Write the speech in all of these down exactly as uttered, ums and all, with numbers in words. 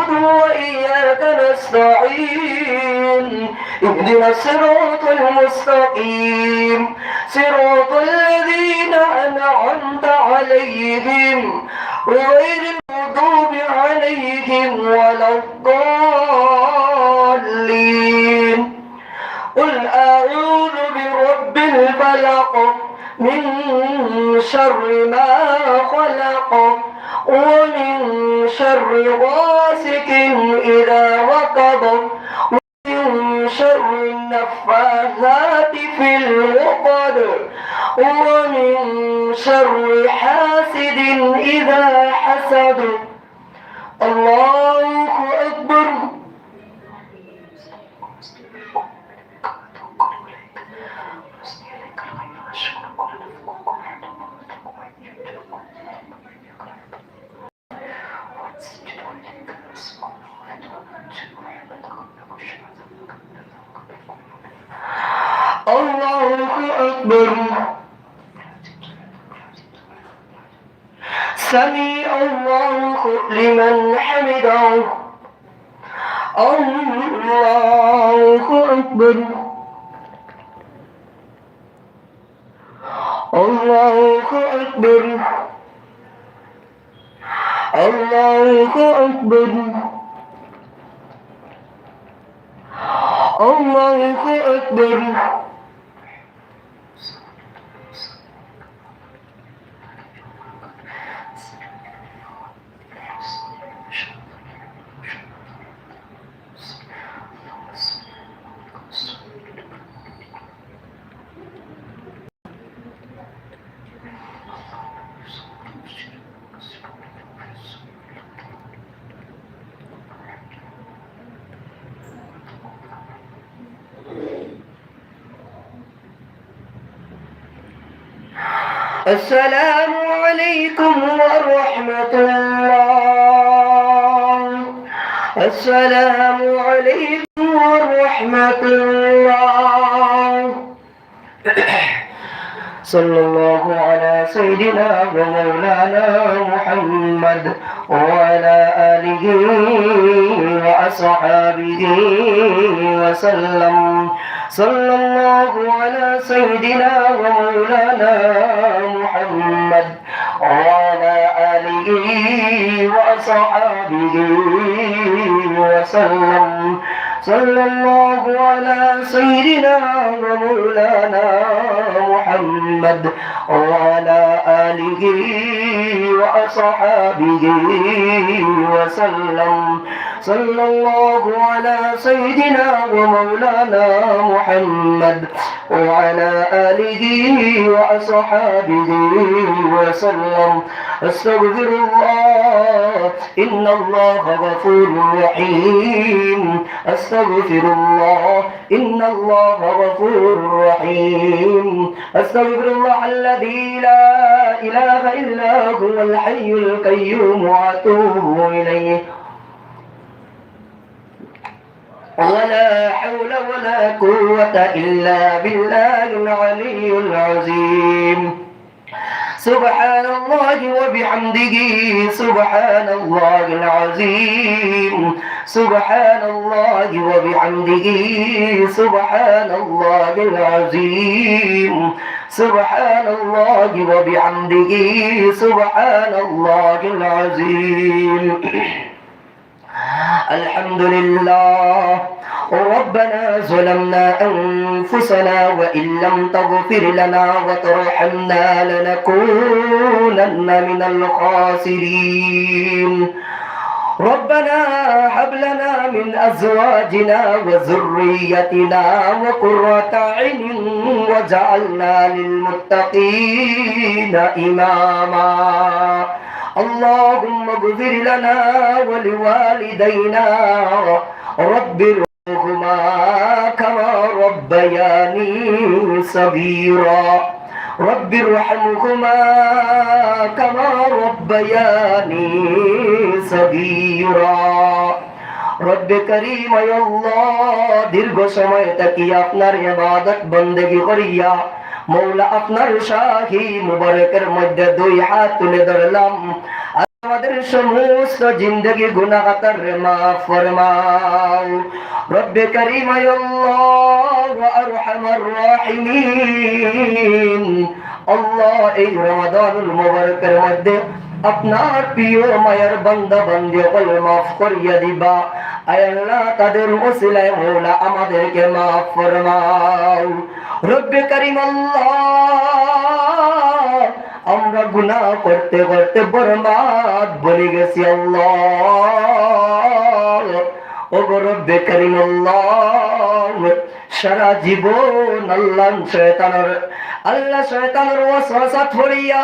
وإياك نستعين. اهدنا الصراط المستقيم، صراط الذين أنعمت عليهم، غير المغضوب عليهم ولا الضالين. قل أعوذ برب الفلق، من شر ما خلق، ومن شر غاسق إذا وقب، ومن شر النفاثات في العقد، ومن شر حاسد إذا حسد. الله أكبر. الله أكبر. سمع الله لمن حمده. الله أكبر. الله أكبر. الله أكبر. الله أكبر. السلام عليكم ورحمة الله. السلام عليكم ورحمة الله. صلى الله على سيدنا ومولانا محمد وعلى آله وأصحابه وسلم. صلى الله على سيدنا ومولانا محمد وعلى آله وأصحابه وسلم. صلى الله على سيدنا ومولانا محمد وعلى آله وأصحابه وسلم. صلى الله على سيدنا ومولانا محمد وعلى آله وأصحابه وسلم. أستغفر الله، إن الله غفور رحيم. أستغفر الله، إن الله غفور رحيم. أستغفر الله الذي لا إله إلا هو الحي القيوم وأتوب إليه. ولا حول ولا قوة إلا بالله العلي العظيم. سبحان الله وبحمده، سبحان الله العظيم. سبحان الله وبحمده، سبحان الله العظيم. سبحان الله وبحمده، سبحان الله العظيم. الحمد لله. ربنا ظلمنا أنفسنا وإن لم تغفر لنا وترحمنا لنكونن من الخاسرين. ربنا هب لنا من أزواجنا وذريتنا قرة أعين واجعلنا للمتقين إماما. اللهم اغفر لنا ولوالدينا، رب ارحمهما كما ربياني صغيرا. رب ارحمهما كما ربياني صغيرا. রব্বে করিম, আয় আল্লাহ, দীর্ঘ সময় থাকি আপনার ইবাদত বন্দেগি করিয়া, মওলা, আপনার শাহী মুবারকের মধ্যে দুই হাত তুলে ধরলাম। আমাদের সমস্ত জিন্দেগি গুনাহ খাতারে মাফ ফরমাও। রব্বে করিম, আয় আল্লাহ, ওয়া আরহামার রাহিমিন, আল্লাহ, এই রমাদানুল মুবারকের মধ্যে আপনার প্রিয় মায়ার বান্দা বান্দি অকলরে মাফ করিয়া দিবা। আয় আল্লাহ, তাদের উসিলায় মৌলা আমাদেরকে মাফ ফরমাও। রব্বে করিম আল্লাহ, আমরা গুনাহ করতে করতে বরবাদ বনি গেছি আল্লাহ। ওগো রব্বে করিম আল্লাহ, সারা জীবন আল্লাহ শয়তানর, আল্লাহ শয়তানর ওয়াসওয়াসাত পড়িয়া,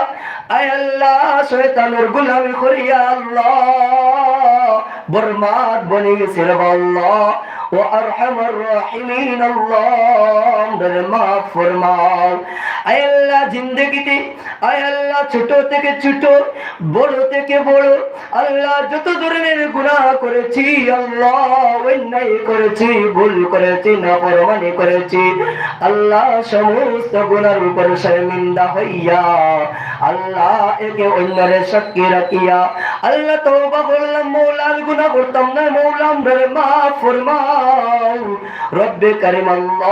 আয় আল্লাহ শয়তানর গোলামি করিয়া আল্লাহ বরবাদ বনি গেছি রে আল্লাহ। ওয়া আরহামার রাহিমিন আল্লাহ, আমরারে মাফ ফরমাও। আয় আল্লাহ জিন্দেগিতে, আয় আল্লাহ ছোট থেকে ছোট, বড় থেকে বড়, আল্লাহ যত ধরনের গুনাহ করেছি, আল্লাহ অন্যায় করেছি, ভুল করেছি, নাফরমানি করেছি, আল্লাহ সমস্ত গুনার উপর শর্মিন্দা হইয়া, আল্লাহ একে অন্যরে সাক্ষী রাখিয়া, আল্লাহ তওবা করলাম, মৌলা আর গুনাহ করতাম না, মৌলা আমরারে মাফ ফরমাও। রব্বে করিম আল্লাহ,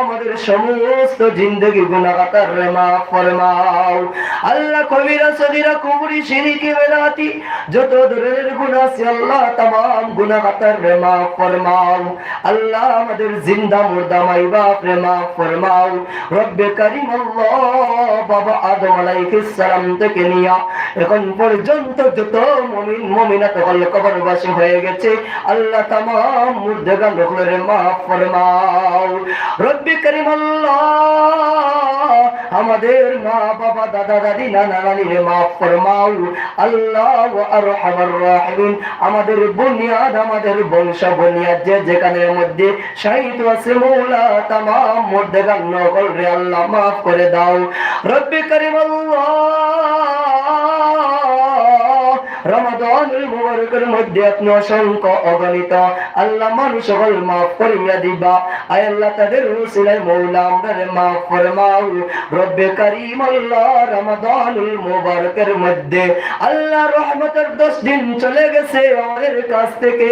আমাদের সমস্ত জিন্দেগি গুনাহ খাতারে মাফ ফরমাও। আল্লাহ কবিরা সগিরা কুফরি শিরিকি বেদাতি যত ধরনের গুনাহ আছে আল্লাহ তামাম গুনাহ খাতারে মাফ ফরমাও। আল্লাহ আমাদের জিন্দা মুর্দা মাই বাপরে মাফ ফরমাও। রব্বে করিম আল্লাহ, বাবা আদম আলাইহিস সালাম থেকে নিয়া এখন পর্যন্ত যত মুমিন মুমিনাত অকল কবরবাসী হয়ে গেছে, আল্লাহ তামাম মুর্দেগান অকলরে মাফ ফরমাও। রব্বে করিম আল্লাহ, আমাদের মা বাবা দাদা দাদি নানা নানিরে মাফ ফরমাও। আল্লাহ ওয়া আরহামার রাহিমিন, আমাদের বুনিয়াদ, আমাদের বংশ বুনিয়াদ যে যেখানের মধ্যে শায়িত আছে মৌলা, তামাম মুর্দেগান অকলরে আল্লাহ মাফ করে দাও। রব্বে করিম আল্লাহ, রমাদানুল মুবারকের মধ্যে আপনি অসংখ্য অগণিত আল্লাহ মানুষ অকল মাফ করিয়া দিবা। আয় আল্লাহ তাদের উসিলায় মৌলা আমরারে মাফ ফরমাও। রব্বে করিম আল্লাহ রমাদানুল মুবারকের মধ্যে আল্লাহ রহমতের দশ দিন চলে গেছে আমাদের কাছ থেকে।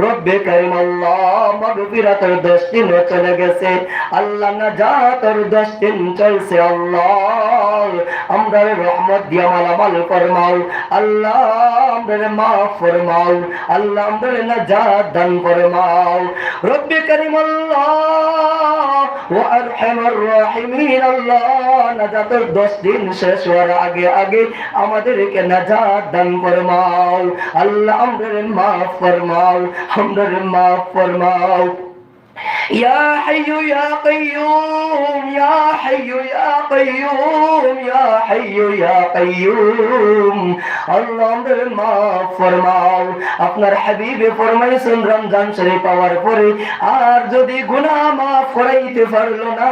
রব্বে করিম আল্লাহ মাগফিরাতের দশ দিনও চলে গেছে, আল্লাহ নাজাতের দশ দিন চলছে। আল্লাহ আমরারে রহমত দিয়া মালামাল ফরমাও, আল্লাহ আমরারে মাফ ফরমাও, আল্লাহ আমরারে নাজাত দান ফরমাও। রব্বে করিম আল্লাহ ওয়া আরহামার রাহিমিন আল্লাহ, নাজাতের দশ দিন শেষ হওয়ার আগে আগে আমাদেরকে নাজাত দান ফরমাও। আল্লাহ আমরারে মাফ ফরমাও, আমরারে মাফ ফরমাও। ইয়া হাইয়ু ইয়া কাইয়ুম, ইয়া হাইয়ু ইয়া কাইয়ুম, ইয়া হাইয়ু ইয়া কাইয়ুম। আল্লাহ আমরারে মাফ ফরমাও। আপনার হাবিবে ফরমাইছেন রমজান শরীফ পাওয়ার পরে আর যদি গুনাহ মাফ করাইতে পারলো না,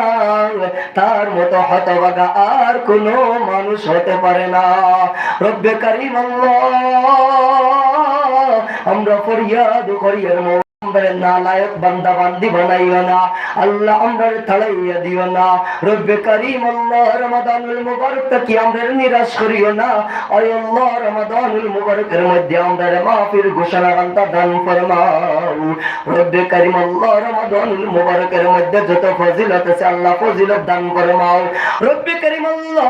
তার মতো হতভাগা আর কোনো মানুষ হতে পারে না। রব্বে করিম আল্লাহ, আমরা ফরিয়াদ করি আর মৌলা, আমরারে নালায়েক বান্দা বান্দি বানাইও না। আল্লাহ, আমরারে তাড়াইয়া দিও না। রব্বে করিম আল্লাহ, রমাদানুল মুবারক থাকি আমরারে নিরাশ করিও না। আয় আল্লাহ, রমাদানুল মুবারকের মধ্যে আমরারে মাফির ঘোষণা বার্তা দান ফরমাও। রব্বে করিম আল্লাহ, রমাদানুল মুবারকের মধ্যে যত ফজিলত আছে আল্লাহ ফজিলত দান ফরমাও। রব্বে করিম আল্লাহ,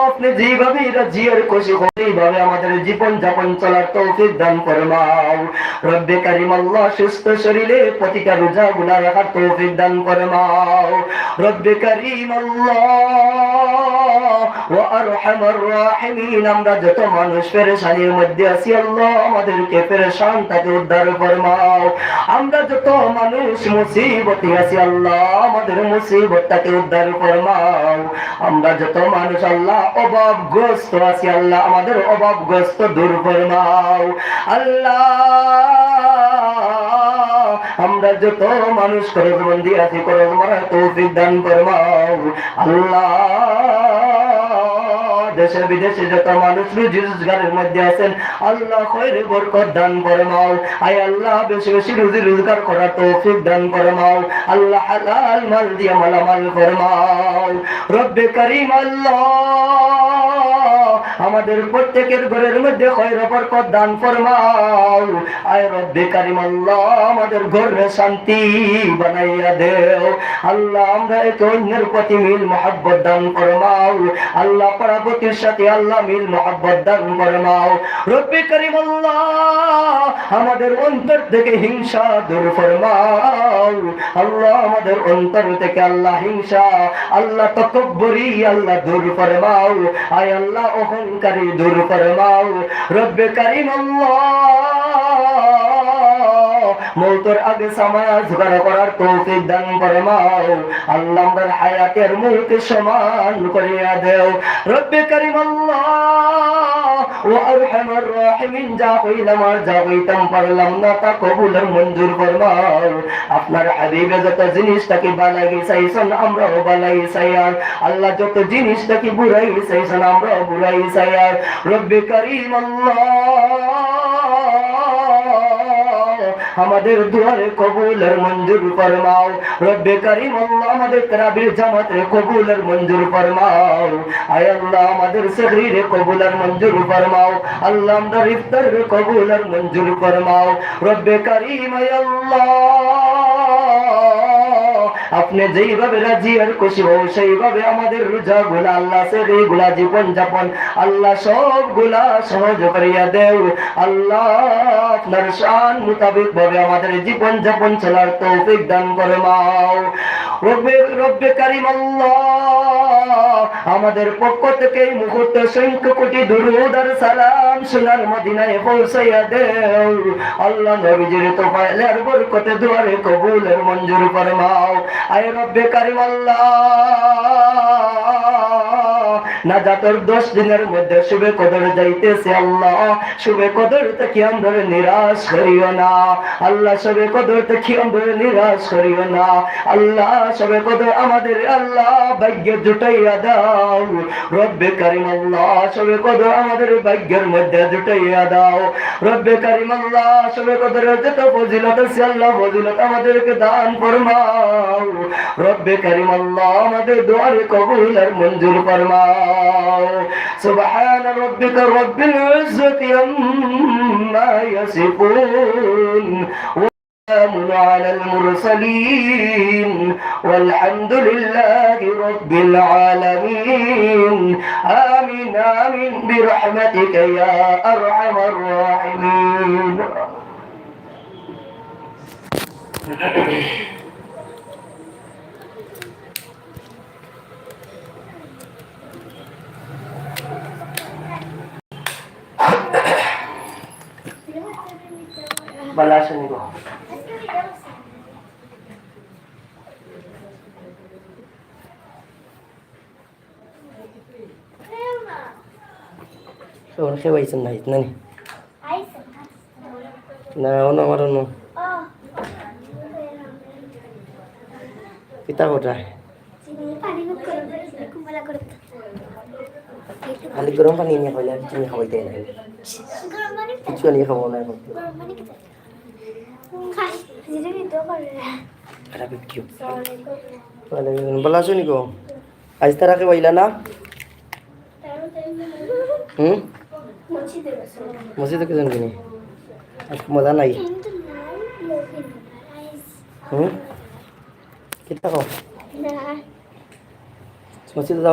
আপনি যেভাবে রাজি আর খুশি হন, এইভাবে আমাদের জীবন যাপন চলার তৌফিক দান ফরমাও। রব্বে করিম আল্লাহ, সুস্থ শরীরে প্রতিটা রোজাগুলা রাখার তৌফিক দান ফরমাও। রব্বে করিম আল্লাহ, ওয়া আরহামার রাহিমিন, আমরা যত মানুষ পেরেশানির মধ্যে আছি আল্লাহ, আমাদেরকে পেরেশান থাকি উদ্ধার ফরমাও। আমরা যত মানুষ মুসিবতে আছি আল্লাহ, আমাদের মুসিবত থাকি উদ্ধার ফরমাও। আমরা যত মানুষ আল্লাহ অভাবগ্রস্ত আছি আল্লাহ, আমাদের অভাবগ্রস্ত দূর ফরমাও আল্লাহ। আমরা যত মানুষ করজবন্দি আছি, করজ মারার তৌফিক দান ফরমাও আল্লাহ। দেশে বিদেশে যত মানুষ রুজি রোজগারের মধ্যে আছেন, আল্লাহ খয়রে বরকত দান ফরমাও। আয় আল্লাহ, বেশি বেশি রুজি রোজগার করার তৌফিক দান ফরমাও আল্লাহ। হালাল মাল দিয়া মালামাল ফরমাও রব্বে করিম আল্লাহ। আমাদের প্রত্যেকের ঘরের মধ্যে খয়র বরকত দান ফরমাও। আয় রব্বে কারিম আল্লাহ, আমাদের ঘরে শান্তি বানাইয়া দেও। আল্লাহ, আমরা একে অন্যের প্রতি মিল মহব্বত দান ফরমাও। আল্লাহ, পাড়া প্রতিবেশীর সাথে আল্লাহ মিল মহব্বত দান ফরমাও। রব্বে কারিম আল্লাহ, আমাদের অন্তর থেকে হিংসা দূর ফরমাও। আল্লাহ, আমাদের অন্তর থেকে আল্লাহ হিংসা, আল্লাহ তকব্বরি আল্লাহ দূর ফরমাও। আয় আল্লাহ, অহংকারী দূর ফরমাও। রব্বে কারিম আল্লাহ, মৌতর আগে সামানা জোগাড় করার তৌফিক দান ফরমাও। আল্লাহ, আমরার হায়াতের মুহূর্তে সমান করিয়া দেও। রব্বে কারিম আল্লাহ, ও আরহামার রাহিমিন, যা কইলাম আর যা কইতাম পারলাম না, তা কবুল আর মঞ্জুর ফরমাও। আপনার হাবিবে যত জিনিস থাকি বালাই চাইছইন, আমরাও বালাই চাইয়ার। আল্লাহ, যত জিনিস থাকি বুরাই চাইছইন, আমরাও বুরাই চাইয়ার। রব্বে কারিম আল্লাহ, আমাদের দোয়ারে কবুল আর মঞ্জুর ফরমাও। রব্বে কারিম আল্লাহ, আমাদের তারাবির জামাতরে কবুল আর মঞ্জুর ফরমাও। আয় আল্লাহ, আমাদের সেহরিরে কবুল আর মঞ্জুর ফরমাও। আল্লাহ, আমরার ইফতাররে কবুল আর মঞ্জুর ফরমাও। রব্বে কারিম, আয় আল্লাহ, আপনে যেইভাবে রাজি আর খুশি হও, সেইভাবে আমাদের রোজাগুলা আল্লাহ, সেহরিগুলা, জীবন যাপন আল্লাহ, সবগুলা সহজ করিয়া দেও। আল্লাহ, আপনার শান মোতাবেক ভাবে আমাদের জীবন যাপন চলার তৌফিক দান ফরমাও। রব্বে, রব্বে কারিম আল্লাহ, আমাদের পক্ষ থেকে এই মুহূর্তে অসংখ্য কোটি দুরূদ আর সালাম সোনার মদিনায় পৌঁছাইয়া দেও। আল্লাহ, নবীজির তোফাইলের বরকতে দোয়ারে কবুল আর মঞ্জুর ফরমাও। আয় রব্বে কারিম আল্লাহ, নাজাতর দশ দিনের মধ্যে শবে কদর যাইতেছে আল্লাহ, শবে কদর থাকি আমরারে নিরাশ করিও না। আল্লাহ, শবে কদর থাকি আমরারে নিরাশ করিও না। আল্লাহ, শবে কদর আমাদের আল্লাহ ভাগ্যে জুটাইয়া দাও। রব্বে কারিম আল্লাহ, শবে কদর আমাদের ভাগ্যের মধ্যে জুটাইয়া দাও। রব্বে কারিম আল্লাহ, শবে কদরের যত ফজিলত আছে আল্লাহ, ফজিলত আমাদেরকে দান ফরমাও। রব্বে কারিম আল্লাহ, আমাদের দোয়ারে কবুল আর মঞ্জুর ফরমাও। سبحان ربك رب العزة عما يصفون، وسلام على المرسلين، والحمد لله رب العالمين. آمين، آمين، برحمتك يا أرحم الراحمين. ভালা আছইন গো? অখন কেউ আইছইন না, না নি? না, অনো আমার অনো। কিতা কথা? খালি গরম পানি আনিয়া খাইলে আর কিচ্ছু খাওয়াইতে নাই। কিচ্ছু আনিয়া খাওয়াও না অখন। খারাপ একটু। ভালা আছইন গো? আইজ তারা কেউ আইলা না? হুম? মসজিদো কিজন গেছে নি? আইজ মজা নাই। হুম? কিতা কও? মসজিদো যাও